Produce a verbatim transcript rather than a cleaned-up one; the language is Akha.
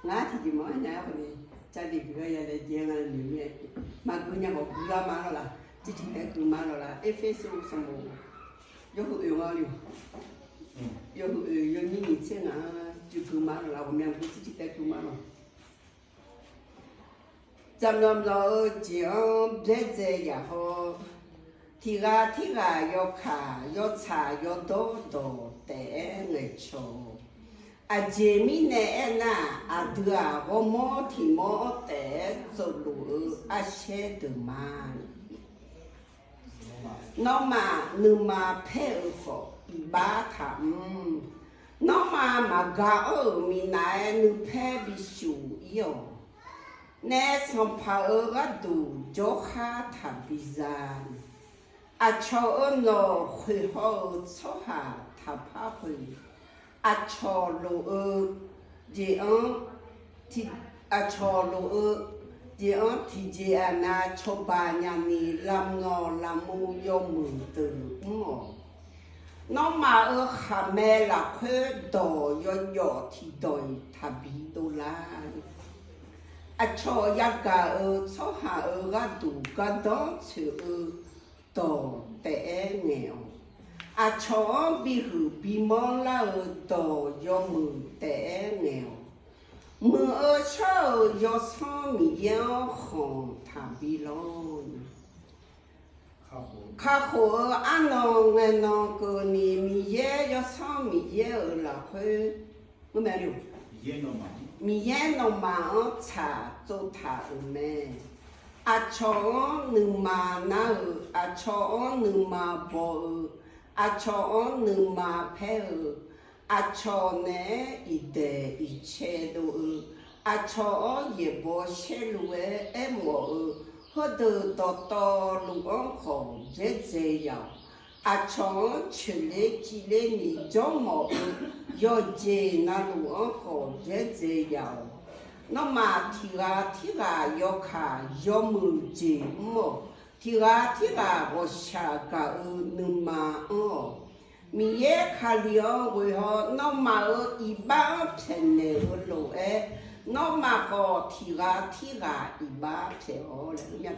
Ngar tiqjeq mawf-aer nya-aer khawf ni, jarlif guiqlanq ya laejae nga noeq mir-aer, maqgui nya khawf guiqlanq ma lawq laq, tiqjeq taef guiqlanq ma lawq laq. Erpersu sanqbof yawhuiq oeq nga lef, yawhuiq oeq yawnyir nyiq tser ngaq-anr guiqlanq ma lawq laq, ghawqmya guiqlanq tiqjeq taef guiqlanq ma lawq. Jaqmyawf myawf-eu jeq-anr byaerdzae yaf hawr, tiq ghaq tirghaq yawkaq yawtsaq yawdawr dawq taef-aer ngaeqcawq-awq. Aqjeq mirnae aernar, aqdui-aq ghawrmawr tiq mawr-anr taef-aer tsovluf-eu arshaer deuq ma. Nawmaf nuima paer-eu khawf iqbax taqmr. Nawmaf maqgaq anr-euq minav-aer nuipaer bishuf ir-awq. Nae sanqpaq-euq gharduq jawrkhar taqbi za. Aqcawq-euq nawq khoeq haw-euq tsawrhaq taqpar khoeq. Aqcawq lof-eu jeq-anr, aqcawq lof-eu jeq-anr tiqjeq aqnav cawba nyani lamnawq lamur yawmuiq deuq mr-awq. Nawmaf-euq khaqmae lafkhoer dawq yawjawf tiqdawq-iq taqbi dovlar. Aqcawq yagaq-euq tsawrhaq-euq gharduq gardanr tsoeq-eu dawq taef-aer ngaeq-awq. Aqcawq-anr bihuiq bimanr lar-eu dawq yawmuiq taef-aer ngaeq-awq. Muiq-eu shawr-eu Yawsanr Miqyaer-anr khanq taqbi lawr. Kakhof-eu arnan ngaenan keuvni Miqyaer, Yawsanr Miqyaer-euq lafkhoer, Miqyaer nawmaf-anr tsaq tsovtaq-euq mae. Aqcawq-anr nuima nar-eu, aqcawq-anr nuima baw-eu, aqcawq-anr nuima paer-eu, aqcawq naeq-aer iqdaeq iqcae dov-eu, aqcawq-anr yaeqbawq saerlu-aer aermawf-eu, heudeuq dawqtawvluf-anr khawf byaerdzae yaf-awq. Aqcawq-anr coeqler civler ni jawrmawf-eu, yawqjeq navluf-anr khawf byaerdzae yaf-awq. Nawmaf tiq ghaq tirghaq yawkaq yawmuiq jeq mr-awq. Tiq ghaq tirghaq ghawqshaq gaq-eu nuima anr-awq. Miqyaer Kali-anr ghoe haw, nawmaf-euq iqbax-anr pyaeqnaeq-eu lof-aer, nawmaf khawf tiq ghaq tirghaq iqbax pyaeq-awr laer